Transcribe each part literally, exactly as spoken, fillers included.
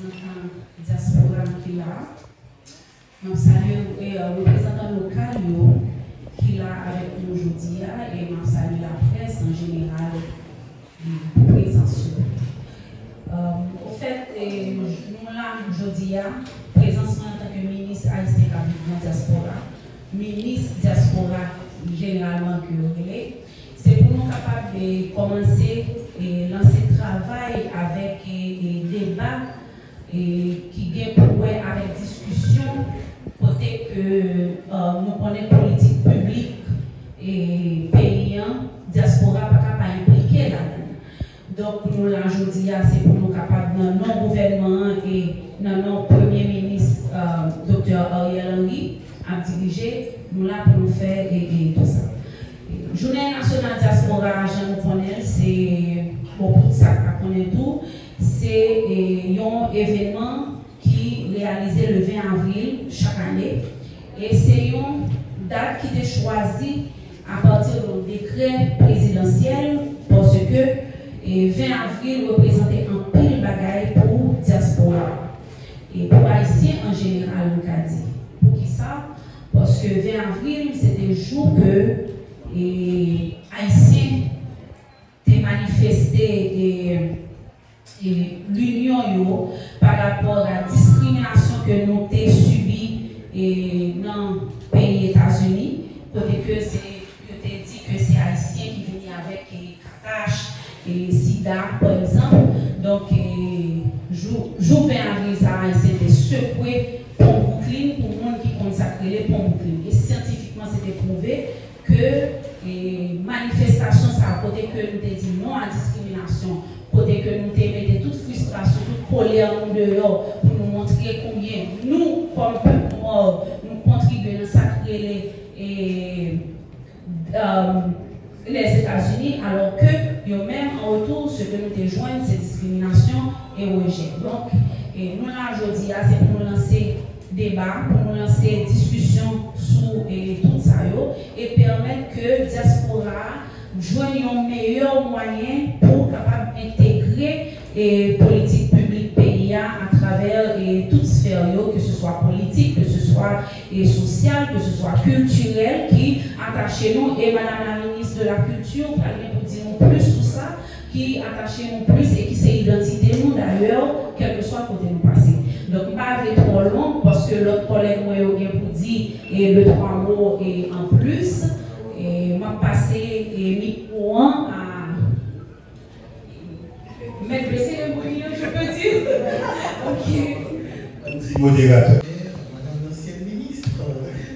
Dyaspora ki la, m ap salye, e, reprezantan lokal yo ki la avèk nou jodi a, e m ap salye laprès an jeneral pou prezans yo. Ofèt, nou la jodi a, prezans mwen antanke minis ayisyen k ap viv nan dyaspora, minis dyaspora jeneralman ke yo rele, se pou nou kapab kòmanse lanse travay avèk deba ki gen pou wè avèk diskisyon kote ke nou konnen politik piblik peyi an, dyaspora pa ka pa enplike ladan l. Donk, nou la jodi a, se pou nou kapab, nan non gouvènman an e nan non Premye Minis, Doktè Ariel Henry, ap dirije, nou la pou nou fè e, e tout sa. Jounen Nasyonal Dyaspora a, jan nou konnen l, se, bon, pou sa k pa konnen tou, se e, yon evènman ki reyalize le ven avril chak ane. E se yon dat ki te chwazi apati de yon dekrè prezidansyèl, paske e, ven avril reprezante anpil bagay pou dyaspora a. E pou Ayisyen an jeneral, nou ka di. Poukisa? Paske ven avril, se te jou ke e, Ayisyen te manifeste e, e, linyon yo pa rapò a diskriminasyon ke nou te sibi e, nan peyi Etazini, kote ke se, yo te di ke se Ayisyen ki vini avèk e, katach, e, sida, pa egzanp. Donk, e, jou, jou ven avril sa a, Ayisyen te sekwe pon Brooklyn, pou moun ki konn sa k rele pon Brooklyn. E syantifikman, se te pwouve ke e, manifestasyon sa a, kote ke nou te di non a diskriminasyon, kote ke nou te mete tout fristrasyon, tout kolè nou deyò pou nou montre konbyen nou, kòm pèp nwa, nou kontribye nan sa k rele e, e, Lèzetazini, alò ke yo menm, an retou, se ke nou te jwenn, se diskriminasyon e rejè. Donk, e, nou la jodi a, se pou nou lanse deba, pou nou lanse diskisyon sou e, tout sa yo e pèmèt ke dyaspora a jwenn yon meyè mwayen pou kapab entegre e, politik piblik peyi a atravè e, tout sfè yo, ke se swa politik, ke se swa e, sosyal, ke se swa kiltirèl, ki atache nou. E Madame la Ministre de la Culture pral gen pou di nou plis sou sa, ki atache nou plis e ki se idantite nou dayè, kèlkeswa kote nou pase. Donk, m pa vle twò long, paske lòt kòlèg mwen yo gen pou di e de twa mo e an plis. E m ap pase e mikwo an a mèt de seremoni an, je peux dire. Ok. Ti modérateur. Madame l'ancienne ministre,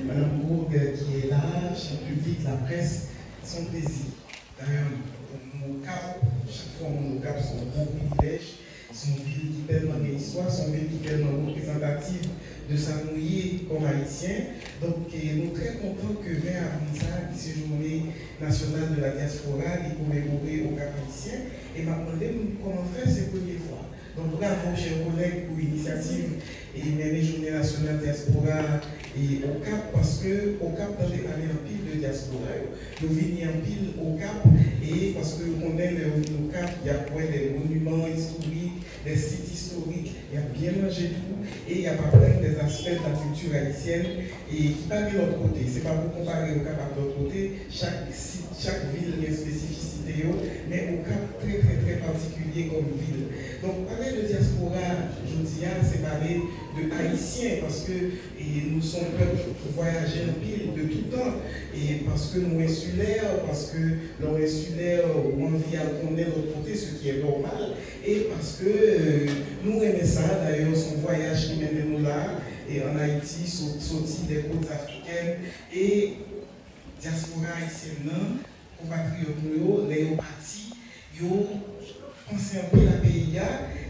Madame Gourgue qui est là, cher public, la presse, c'est un plaisir. Dayè, pou mwen, Okap, chak fwa mwen Okap, se yon gwo privilèj. Se yon vil ki tèlman gen istwa, se yon vil ki tèlman reprezantatif de sa nou ye kòm Ayisyen. Donk, e, nou trè kontan ke ven avril sa a, ki se Journée Nationale de la Diaspora, li komemore Okap Ayisyen. E m ap mande m kòman fè se premye fwa. Donk, bravo, chè kolèg, pou inisyativ e mennen Jounen Nasyonal Dyaspora e Okap, paske Okap tande pale anpil de dyaspora yo. Yo vini anpil Okap, e paske yo konnen lè yo vin Okap, y ap wè de moniman istorik, de sit istorik, y ap byen manje tou, e y ap aprann de aspè de la culture haïtienne e ki pa gen lòt kote. Se pa pou konpare Okap ak lòt kote, chak sit, chak vil gen espesifisite yo, men Okap trè, trè, trè patikilye kòm vil. Donk, pale de dyaspora jodi a, se pale de Ayisyen, paske e nou se yon pèp ki vwayaje anpil de tout tan, e paske nou ensilè, paske lè w ensilè, ou anvi al konnen lòt kote, ce qui est normal, e paske e, nou renmen sa, dayè, se yon vwayaj ki mennen nou la, e ann Ayiti, so-, soti de kot afrikèn, e dyaspora ayisyèn nan, konpatriyòt nou yo, lè yo pati, yo panse anpil a peyi a,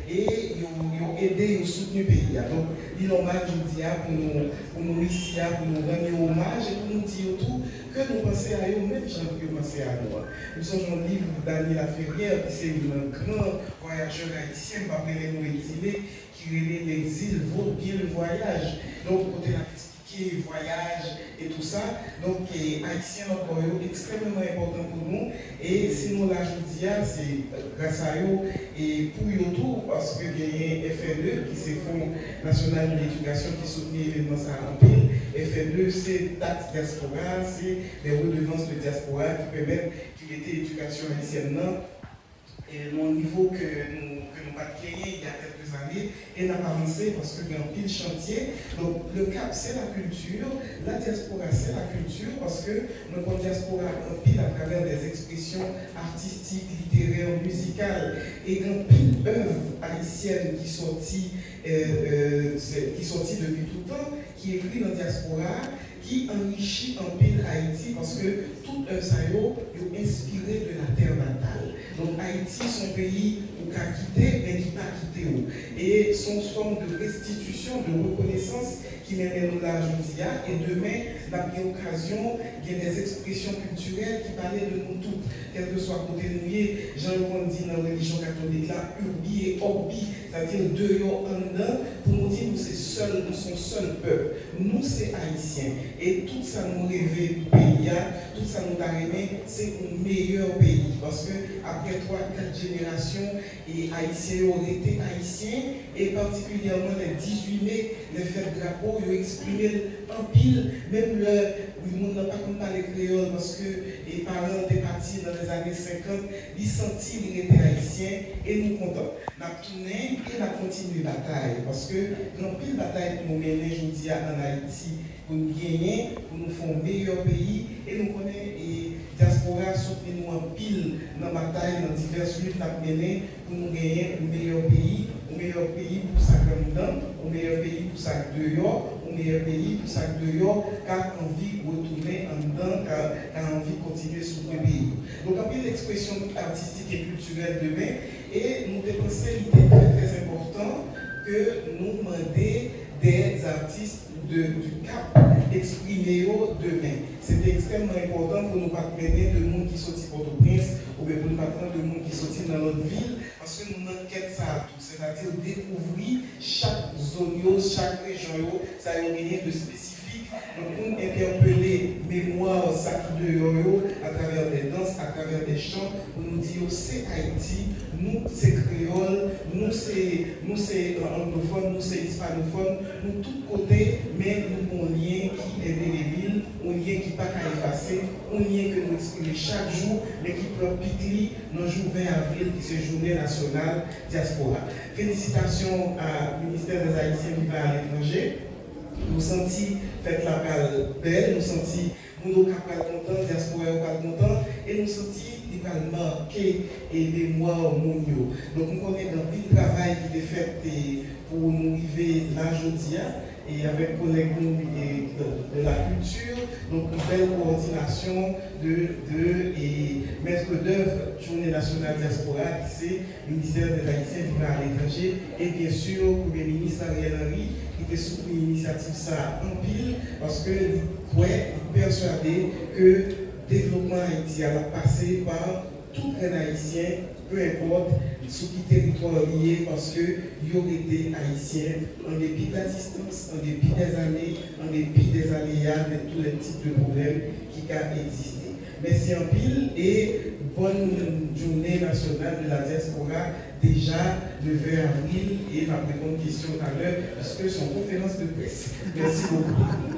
e yo, yo ede, yo soutni peyi a. Donk, li nòmal jodi a pou nou, pou nou isi a, pou nou rann yo omaj, e pou nou di yo tou ke nou panse a yo menm jan yo panse a nou an. M sonje yon liv Dany Laferrière, ki se youn nan gran vwayajè ayisyen, m p ap rele nou egzile, ki rele L'exil vaut bien le voyage. Donk, kote l ap eksplike vwayaj e tou sa. Donk, e, Ayisyen nan kò yo ekstrèmeman enpòtan pou nou. E si nou la jodi a, se gras a yo e pou yo tou, paske genyen F N de, ki se Fonds National de l'Éducation ki soutni evènman sa a anpil. F N E se taks dyaspora, se de redevans de dyaspora ki pèmèt ki mete edikasyon ayisyèn nan e nan yon nivo ke nou, ke nou pa t genyen il y a quelques années, e n ap avanse paske gen anpil chantye. Donk, le cap, c'est la culture, la diaspora, c'est la culture, paske nou konn dyaspora anpil atravè des expressions artistiques, littéraires, musicales, e gen anpil èv ayisyèn ki sòti, euh, euh, se- ki sòti depi toutan, ki ekri nan dyaspora a, ki anrichi anpil Ayiti, paske tout èv sa yo, yo enspire de la terre natale. Donk, Ayiti se yon peyi ou ka kite, men ki pa kite w. E se yon fòm de restitisyon, de rekonesans ki mennen nou la jodi a, e demen, n ap gen okazyon, gen de ekspresyon kiltirèl ki pale de nou tout, kèlkeswa kote nou ye, jan yo konn di nan relijyon katolik la, urbi et orbi, sètadi deyò, anndan, pou nou di nou se sèl, nou se yon sèl pèp. Nou se Ayisyen. E tout sa nou reve pou peyi a, tout sa nou ta renmen, se yon meyè peyi. Paske apre twa, kat jenerasyon, e Ayisyen yo rete Ayisyen, e patikilyèman le dizuit me, le fèt drapo, yo eksprime l anpil. Menm lè, wi, moun nan pa konn pale kreyòl, paske, e paran l te pati nan lèzane senkant, li santi li rete Ayisyen, e nou kontan. N ap tounen e n ap kontinye batay, paske gen anpil batay pou nou mennen jodi a ann Ayiti, pou n genyen, pou nou fè yon meyè peyi, e nou konnen, e dyaspora a soutni nou anpil nan batay, nan divès lit n ap mennen pou nou genyen yon meyè peyi, yon meyè peyi pou sa k anndan, yon meyè peyi pou sa k deyò, yon meyè peyi pou sa k deyò ka anvi retounen anndan, ka, ka anvi kontinye soutni peyi nou. Donk, anpil ekspresyon atistik e kiltirèl demen, e nou te panse li te trè, trè enpòtan ke nou mande des artistes de, du Cap eksprime yo demen. Se te ekstrèmman enpòtan pou nou pa t mennen de moun ki soti Pòtoprens oubyen pou nou pa t pran de moun ki soti nan lòt vil, paske nou nan kèt sa a tou, sètadi dekouvri chak zòn yo, chak rejyon yo, sa yo genyen de espesifik. Donk, pou n entèpele memwa sa ki deyò yo, atravè de dans, atravè de chan, pou nou di yo se Ayiti, nou se kreyòl, nou se, nou se, euh, anglofòn, nou se ispanofòn, nou tout kote, men nou gen yon lyen ki endelebib, yon lyen ki pa ka efase, yon lyen ke nou eksprime chak jou, men ki pran pik li nan jou ven avril, ki se jounen nasyonal dyaspora. Felisitasyon a Ministè dè Ayisyen Vivan Aletranje. Nou santi fèt la pral bèl, nou santi moun yo ka pral kontan, dyaspora yo pral kontan, e nou santi li pral make, e, memwa moun yo. Donk, m konnen gen anpil travay ki te fèt, e, pou nou rive la jodi a, e avèk kolèg nou, e, de, de la culture, donk, yon bèl kowòdinasyon de, de, e, maître d'œuvre Jounen Nasyonal Dyaspora, ki se Ministè dè Ayisyen Vivan Aletranje, e byen si Premye Minis Ariel Henry, ki te soutni inisyativ sa a anpil, paske li kwè, li pèswade ke devlopman Ayiti a l ap pase pa tout grenn Ayisyen, peu importe sou ki teritwa li ye, paske yo rete Ayisyen, an depi de la distance, an depi des années, an depi des aléas, de tous les types de problèmes ki ka egziste. Mèsi anpil e bòn jounen nasyonal de la dyaspora, deja le ven avril, e n ap reponn kesyon talè, piske se yon konferans de près. Mèsi bokou.